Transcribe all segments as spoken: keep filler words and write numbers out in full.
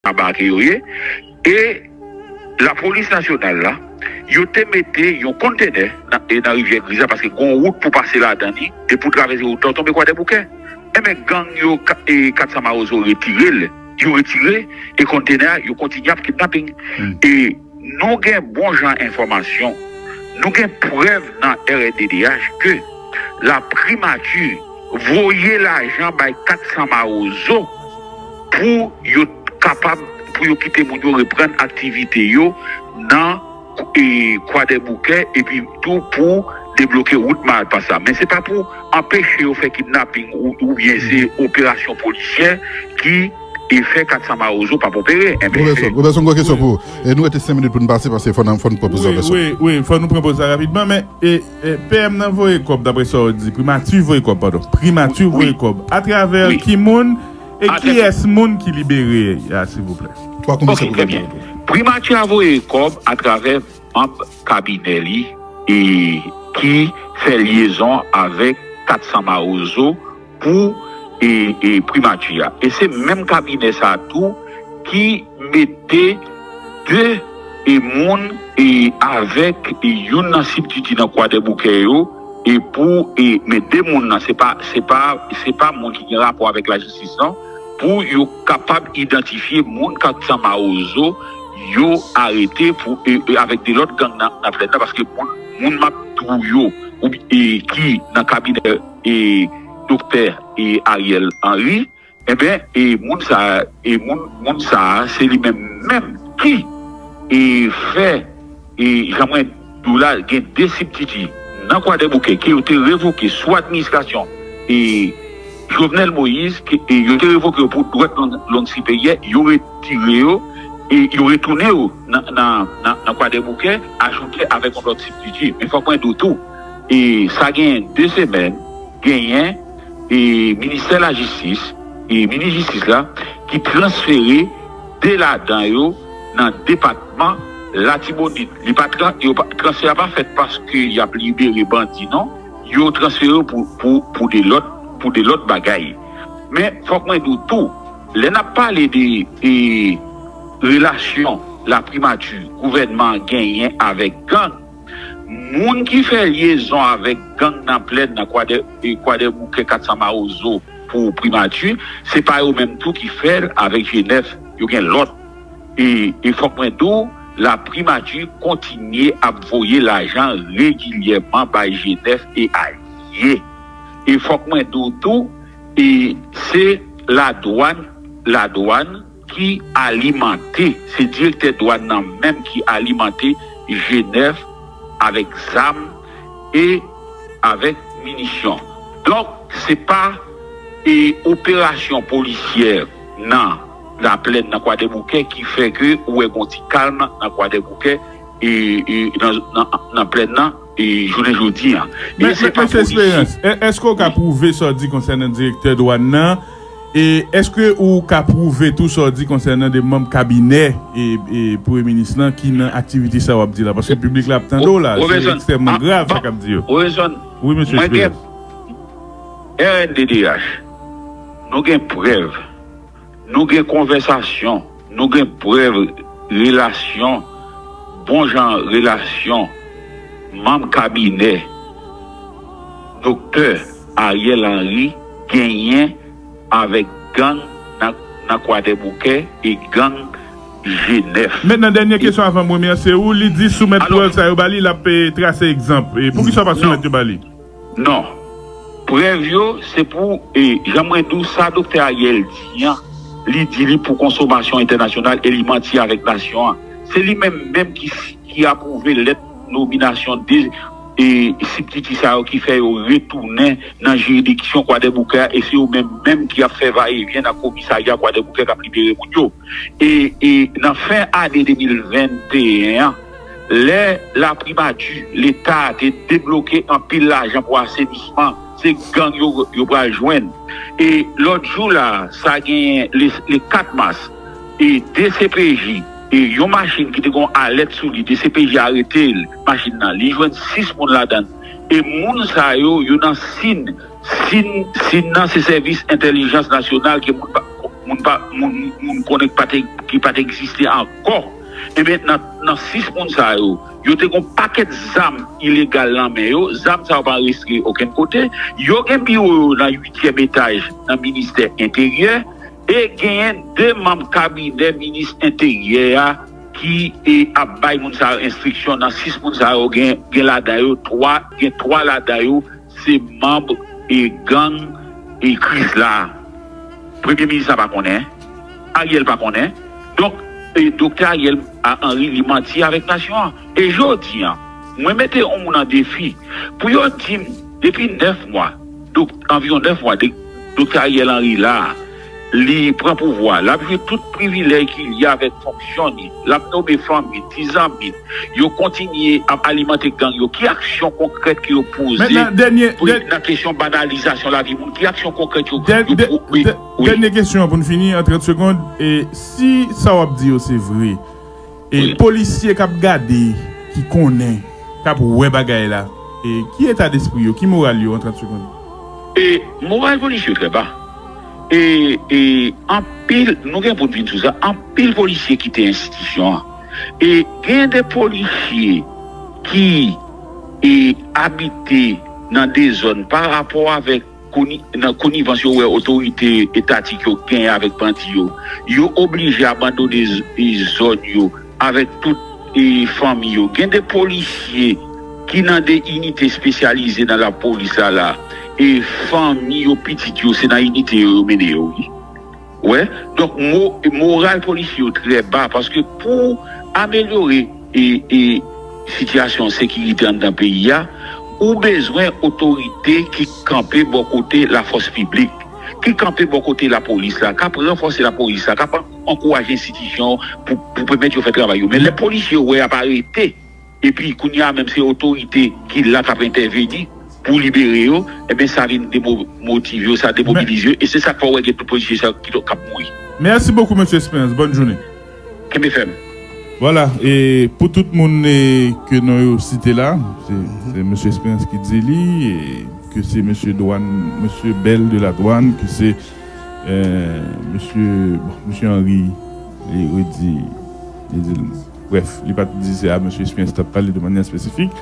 anba ke yo ye. E lapolis nasyonal la, yo te mete yon kontenè nan, e nan Rivyè Griz la, paske gen yon wout pou pase ladan li, e pou travèse wout la, w tonbe Kwadèboukè. Enben, gang yo, ka- e kat san Mawozo retire l, yo retire, e kontenè a, yo kontinye ap kidnaping. E nou gen bon jan enfòmasyon, nou gen prèv nan R N D D H ke la primati voye lajan bay kat san Mawozo pou yo kapab, pou yo kite moun yo reprann aktivite yo nan e, Kwadèboukè, epi tou pou debloke wout Malpas la. Men se pa pou anpeche yo fè kidnaping ou, oubyen se operasyon polisyè ki e fè kat san Mawozo p ap opere. Enben, Robertson, Robertson, gon kesyon pou ou. E nou rete senk minit pou n pase, paske fò n, fò n pran poze Wi, Robertson. Wi, wi, fò nou pran poze sa rapidman, men e, e, P M nan voye kòb, daprè sa w di, primati voye kòb, padon. Primati voye kòb. Atravè ki moun e kiyès moun ki libere a, silvouplè? Twa komisè gouvènman yo. Primati a voye kòb atravè manm kabinè li e ki fè lyezon avèk kat san Mawozo pou e, e primati a. E se menm kabinè sa a tou ki mete de e moun e avèk e youn nan sibtiti nan Kwadèboukè yo e pou e men de moun nan se pa se pa se pa moun ki gen rapò avèk lajistis non pou yo kapab idantifye moun kat san Mawozo yo arete pou e, e avèk de lòt gang nan, nan plèn nan paske moun moun m ap di w yo ou e ki nan kabinè e doktè e Ariel Henry, enben e moun sa e moun moun sa se li menm menm ki e fè e jan mwen di w la gen de sibtiti nan Kwadèboukè ke yo te revoke sou administrasyon e Jovenel Moïse ke e yo te revoke yo pou dwèt long, long siperyè, yo retire yo e yo retounen yo nan nan nan, nan Kwadèboukè ajoute avèk yon lòt sibtiti. Men fòk mwen di w tou e sa gen de semèn genyen e ministè lajistis e minis jistis la ki transfere de ladan yo nan depatman Latibonit. Li pa tran, yo pa, transfè a pa fèt paske y ap libere bandi non. Yo transfere yo pou pou pou de lòt pou de lòt bagay. Men fòk mwen di w tou, lè n ap pale de e, relasyon laprimati gouvènman an genyen avèk gang, moun ki fè lyezon avèk gang nan plèn nan Kwadè, e, Kwadèboukè kat san Mawozo pou primati, se pa yo menm tou ki fè l avèk G nèf, yo gen lòt. E, e fòk mwen di w, laprimati kontinye ap voye lajan regilyèman bay G nèf e alye. E fòk mwen di w tou, e se ladwàn, ladwàn ki alimante, se direktè dwàn nan menm ki alimante G nèf avèk zam e avèk minisyon. Donk, se pa e operasyon polisyè nan Laplèn, nan Kwadèboukè, ki fè ke ou wè gon ti kalm nan Kwadèboukè e, e nan, nan, nan plèn nan e jounen jodi a. E Men, se men, pa Mesye polisye. Esperance, è-, èske w ka pwouve sa w di konsènan direktè dwàn nan? E èske ou ka pwouve tou sa w di konsènan de manm kabinè e, e premye minis lan ki nan aktivite sa w ap di la? Paske piblik la ap tande w la, se Robertson, ekstrèmman a, grav sa k ap di yo. Robertson, Wi, mesye mwen gen Esperance. R N D D H, nou gen prèv, nou gen konvèsasyon, nou gen prèv relasyon, bon jan relasyon manm kabinè Doktè Ariel Henry genyen avèk gang nan, nan Kwadèboukè e gang G nèf. Mentnan, dènye kesyon avan m remèsye ou, li di soumèt prèv sa yo ba li, l ap, eh, trase egzanp. E poukisa w pa soumèt yo ba li? Non. Prèv yo, se pou, e, jan mwen di w, sa Doktè Ariel di an, li di li pou konsomasyon entènasyonal e li manti avèk nasyon an. Se li menm menm ki, ki apwouve lèt nominasyon de, e, sibtiti sa yo ki fè yo retounen nan jiridiksyon Kwadèboukè a, e se yo menm menm ki ap fè vayevyen nan komisarya Kwadèboukè k ap libere moun yo. E, e nan fen ane de mil venteyen an, lè laprimati, Leta te debloke anpil lajan pou asenisman, se gang yo, yo pral jwenn. E lòt jou la, sa genyen le, le kat mas, e D C P J, e yon machin ki te gon alèt sou li, D C P J arete l, machin nan, li jwenn sis moun ladan l. E moun sa yo, yo nan sin, sin, sin nan se sèvis entèlijans nasyonal ke moun pa, moun pa moun moun konnen ki pa t ki pa t egziste ankò. Ebyen nan nan sis moun sa yo, yo te gen yon pakèt zam ilegal nan men yo. Zam sa yo pa rejistre okenn kote. Yo gen biwo yo nan uityèm etaj nan ministè enteryè. E genyen de manm kabinè minis enteryè a ki e, ap bay moun sa yo enstriksyon. Nan sis moun sa yo, gen, gen ladan yo twa, gen twa ladan yo se manm e gang e Krisla. Premye minis la pa konnen, Ariel pa konnen. Donk, e, Doktè Ariel a, Henry, li manti avèk nasyon an. E jodi an, mwen mete yon moun an defi pou yo di m, depi nèf mwa, dok, anviwon nèf mwa, de, Doktè Ariel Henry la, li pran pouvwa, l ap jwi tout privilèj ki lye avèk fonksyon li, l ap nome fanmi, ti zanmi, yo kontinye ap alimante gang yo. Ki aksyon konkrèt ke yo poze Mentnan, dènye, pou dè- nan kesyon banalizasyon lavi moun? Ki aksyon konkrèt yo, dè- yo dè- pou, wi, dè- wi. Dènye kesyon an pou n fini an trant segonn. E si sa w ap di yo se vre, e Wi. polisye k ap gade, ki konnen, k ap wè bagay la, e ki eta despri yo, ki moral yo an trant segonn? E moral polisye yo trè ba. E, e anpil, nou gen pou n vin sou sa, anpil polisye kite enstitisyon an. E gen de polisye ki e abite nan de zòn pa rapò avèk koni- nan konivans yo wè otorite etatik yo genyen avèk bandi yo. Yo oblije abandone z- e zòn yo avèk tout e fanmi yo. Gen de polisye ki nan de inite espesyalize nan lapolis la la. E fanmi yo, pitit yo, se nan inite yo yo mennen yo, wi. Wè, donk mo, moral polisye yo trè ba, paske pou amelyore e, e sitiyasyon sekirite anndan peyi a, ou bezwen otorite ki kanpe bò kote lafòs piblik, ki kanpe bò kote lapolis la, k ap ranfòse lapolis la, k ap ankouraje enstitisyon pou, pou pèmèt yo fè travay yo. Men lè polisye yo wè y ap arete, epi kounye a menm se otorite ki la k ap entèveni pou libere yo, ebyen sa vin demotive yo, sa demobilize yo, e se sa k fè w wè gen tout polisye sa yo ki, k ap mouri. Merci beaucoup, Monsieur Espérance. Bonne journée. Kenbe fèm. Vwala, e pou tout moun e, ke non yo site la, se se Mesye Espérance ki di li, e ke se Mesye Dwàn, Mesye Bèl de la Dwàn, ke se e, Mesye, bon, Mesye Henry, li redi, li di, brèf, li pa t di se a Mesye Espérance t ap pale de manyè espesifik,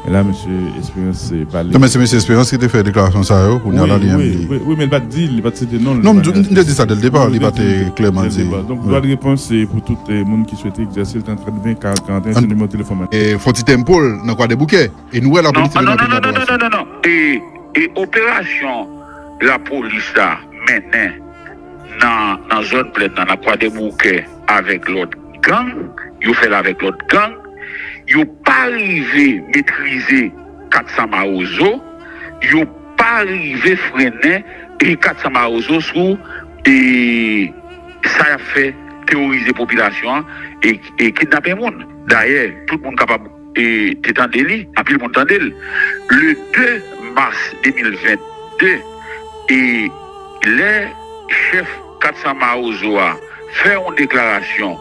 men la Mesye Espérance pale. Non, men se Mesye Espérance ki te fè deklarasyon sa yo, kounye a la li menm li. Wi, wi, men li pa t di, li pa t site non l. Non, m di, m te di sa dès le départ, li pa te klèman di. Donk, dwa de repons se pou tout e, moun ki swete egzèse l, trant trant ven, karant karant en, se nimewo telefòn mwen. E, fon ti tempo l nan Kwadèboukè. E nou wè lapolis te vin anpil nan non, non, non, non, non, non. E, e operasyon lapolis la mennen nan, nan zòn plèn nan, nan Kwadèboukè avèk lòt gang, yo fè l avèk lòt gang, yo pa rive metrize kat san Mawozo, yo pa rive frennen e kat san Mawozo sou e sa y ap fè, teworize popilasyon an e, e kidnape moun. Dayè, tout moun kapab e, te tande li, anpil moun tande l. Le de mas de mil venn de, e lè chèf kat san Mawozo a fè yon deklarasyon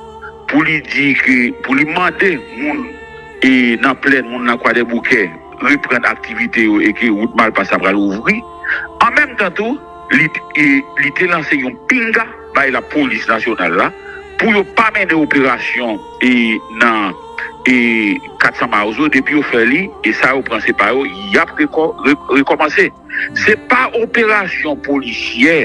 pou li di ke, pou li mande moun e, nan plèn, moun nan Kwadèboukè reprann aktivite yo e ke wout Malpas la pral ouvri, an menm tan tou, li, e, li te lanse yon pinga bay lapolis nasyonal la pou yo pa mennen operasyon e, nan e, kat san Mawozo, depi yo fè li, e sa yo pran se pa yo, y ap rekò- re- rekòmanse. Se pa operasyon polisyè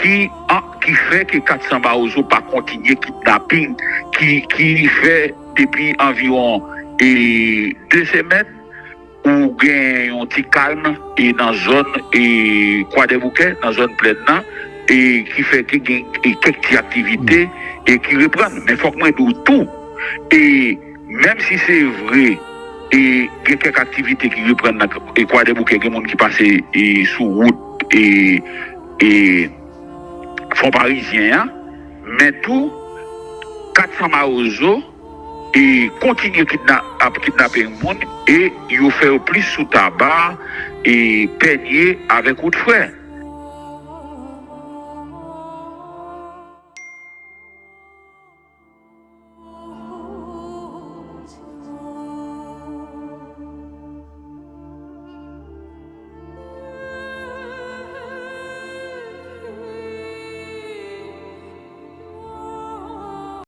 ki an- ki fè ke kat san Mawozo pa kontinye kidnaping ki ki fè depi anviwon e de semèn ou gen yon ti kalm e nan zòn e Kwadèboukè, nan zòn plèn nan, e ki fè ke gen e kèk ti aktivite e ki reprann. Men fòk mwen di w tou, e menm si se vre e gen kèk aktivite ki reprann nan e Kwadèboukè, gen moun ki pase e sou wout e e Fon Parizyen an, men tou kat san Mawozo e kontinye kidna- ap kidnape moun e yo fè yo plis sou taba e pènye avèk wout frè.